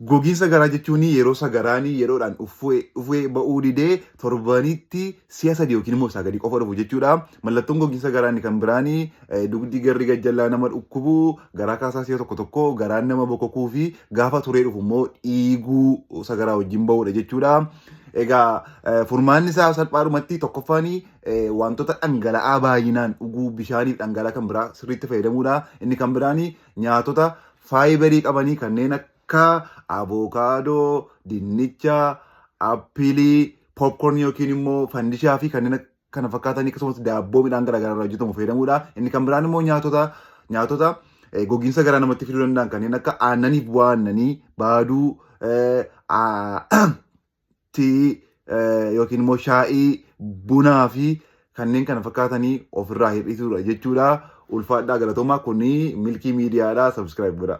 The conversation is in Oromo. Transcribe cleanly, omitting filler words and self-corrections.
Gogiinsa garaa jechuun yeroo sagaraan yeroodhaan dhufee ba'uu didee torbanitti si'a 3 yookiin immoo isaa gadi qofa dhufu jechuudha. Mallattoon gogiinsa garaa inni kan biraan dugdi garri gajjallaa nama dhukkubu, garaa kaasaa si'a tokko tokko garaan nama bokokuu fi gaafa turee dhufu immoo dhiiguu sagaraa wajjin ba'uudha jechuudha. Egaa furmaanni isaa salphaadhumatti tokkoffaan wantoota dhangala'aa baay'inaan dhuguu, bishaaniif dhangala'aa kan biraa sirriitti fayyadamuudha. Inni kan biraan nyaatota faayibarii qabanii kanneen akka avookaadoo, dinnicha, appilii, popcorn yookiin immoo fandishaa fi kanneen kana fakkaatan, akkasumas daabboo midhaan garaagaraa irraa hojjetamu fayyadamuudha. Inni kan biraan immoo nyaatota gogiinsa garaa namatti fiduu danda'an kanneen akka aannaniif bu'aa aannanii, baaduu, tii yookiin immoo shaayii, bunaa fi kanneen kana fakkaatanii ofirraa hir'isuudha jechuudha. Ulfaadhaa, galatoomaa. Kuni Milkii Miidiyaadha. Subscribe godhaa.